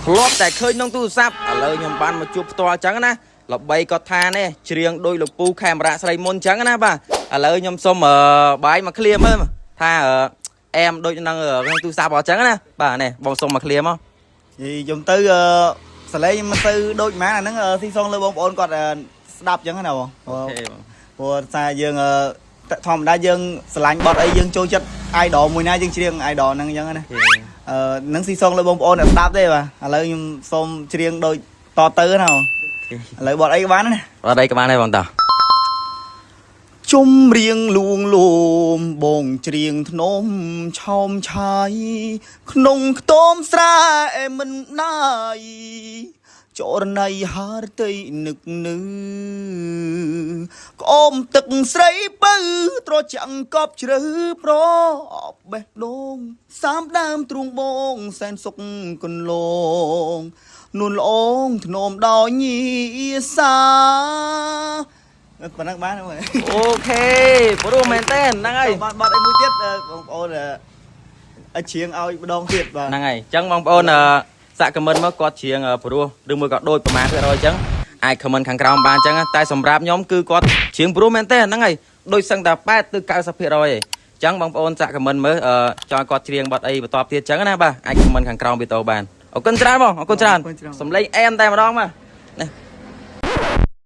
ធ្លាប់តែឃើញក្នុងទូរស័ព្ទឥឡូវខ្ញុំបានមកជួបផ្ទាល់អញ្ចឹងណាល្បីគាត់ថានេះច្រៀងដោយលោកពូខេមរៈស្រីមុនអញ្ចឹងណាបាទឥឡូវខ្ញុំសុំអឺបាយមកឃ្លាមើលថាអឺអែមដូចនឹងក្នុងទូរស័ព្ទអញ្ចឹងណាបាទនេះបងសុំមកឃ្លាមក យីយំទៅអឺសលេងមិនទៅដូចម៉ានអាហ្នឹងអឺស៊ីសងលើបងប្អូនគាត់អឺស្ដាប់អញ្ចឹងណាបង OK បង ព្រោះសារយើងអឺតែធម្មតាយើងស្រឡាញ់បទអីយើងចូលចិត្ត idol មួយណាយើងច្រៀង idol ហ្នឹងអញ្ចឹងណាអឺនឹងស៊ីសងលើបងប្អូនអ្នកស្ដាប់ទេបាទឥឡូវខ្ញុំសូមច្រៀងដូចតទៅណាបងឥឡូវបទអីក៏បានដែរណា អត់អីក៏បានដែរបងតោះ ជុំរៀងលួងលោមបងច្រៀងធ្នមឆោមឆាយក្នុងខ្ទមស្រែមិនណាយចរណៃហារតីនឹកនឺក្អូមទឹកស្រីពៅត្រចាំងកប់ជ្រៅប្រអប់បេះដូងសាមដើមទ្រូងបងសែនសុខកន្លងនួនល្អងធ្នមដោយញីសាប៉ុណ្ណឹងបានហើយ OK ព្រោះមែនតើហ្នឹងហើយ បានបាត់អីមួយទៀតអឺបងប្អូនអឺឲ្យច្រៀងឲ្យម្ដងទៀតបាទ ហ្នឹងហើយអញ្ចឹងបងប្អូនអឺសាក់ comment មកគាត់ច្រៀងអឺព្រោះឬមួយក៏ដូចប្រហែលភាគរយអញ្ចឹងអាច comment ខាងក្រោមបានអញ្ចឹងណាតែសម្រាប់ខ្ញុំគឺគាត់ច្រៀងព្រោះមែនទេហ្នឹងហើយដូចសឹងតែ8ទៅ90%ឯងអញ្ចឹងបងប្អូនសាក់ comment មើលអឺចង់ឲ្យគាត់ច្រៀងបទអីបន្តទៀតអញ្ចឹងណាបាទអាច comment ខាងក្រោមវីដេអូបានអរគុណច្រើនបងអរគុណច្រើនសំឡេងអែមតែម្ដងបាទនេះ